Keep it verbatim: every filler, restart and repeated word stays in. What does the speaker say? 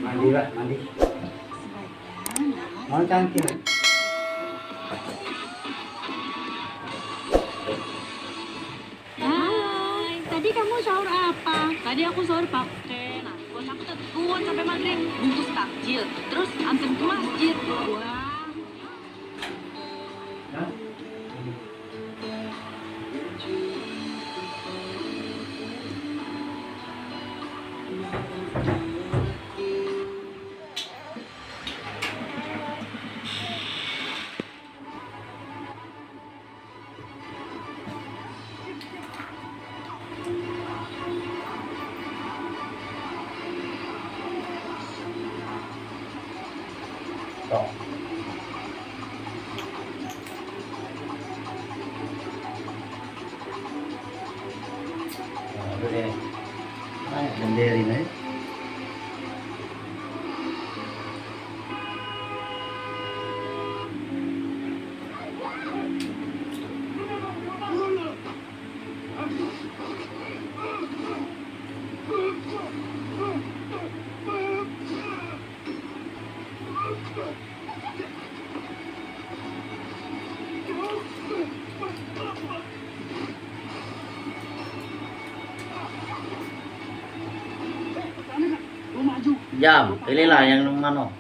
Mandi lah, mandi. Mau cangkir. Hai, tadi kamu sahur apa? Tadi aku sahur pakai nasi. Bos aku tetep kuat sampai maghrib. Bungkus takjil, terus anterin ke masjid. Wah. Nah, udah deh. Nah, benderin aja. Jam, pilihlah yang mano.